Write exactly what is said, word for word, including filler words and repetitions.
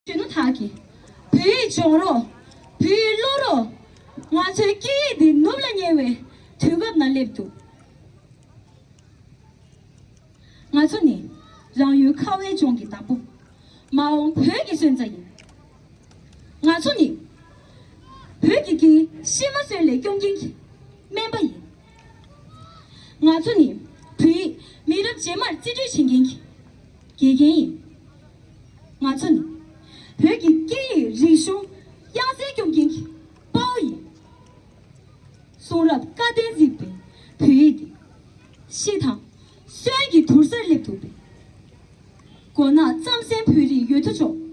གཞོན་ནུ་དག་གིས་བོད་ཡིག་སྦྱོང་རོགས། བོད་ཡིག་ཀློག་རོགས། ང་ཚོའི་སྐད་ཡིག་འདི་ནུབ་ལ་ཉེ་བའི་དུས་སྐབས་ནང་སླེབས་འདུག་ང་ཚོ་ནི་རང་ཡུལ་ཁ་བའི་ལྗོངས་ཀྱི་བདག་པོ། མ་འོངས་བོད་ཀྱི་སོན་རྩ་ཡིན། ང་ཚོ་ནི་བོད་ཀྱི་སྐད་ཤི་མ་གསོན་ལས་སྐྱོབ་མཁན་གྱི་སྨན་པ་ཡིན། ང་ཚོ་ནི་བོད་ཡིག་མི་རབས་རྗེས་མར་རྩིས་སྤྲོད་བྱེད་མཁན་གྱི་དགེ་རྒན་ཡིན། ང་ཚོ་ནི་བོད་ཀྱི་སྐད་ཡིག་རིག་གཞུང་དབྱངས་གསལ་སྐྱོབ་མཁན་གྱི་དཔའ་བོ་ཡིན། གསུང་རབ་བཀའ་བསྟན་གཟིགས་པའི་བོད་ཡིག་འདི་ཤི་དང་གསོན་གྱི་དུར་སར་སླེབས་འདུག་པས། མགོ་ནག་རྩམ་ཟན་བོད་རིགས་ཡོད་དོ་ཅོག་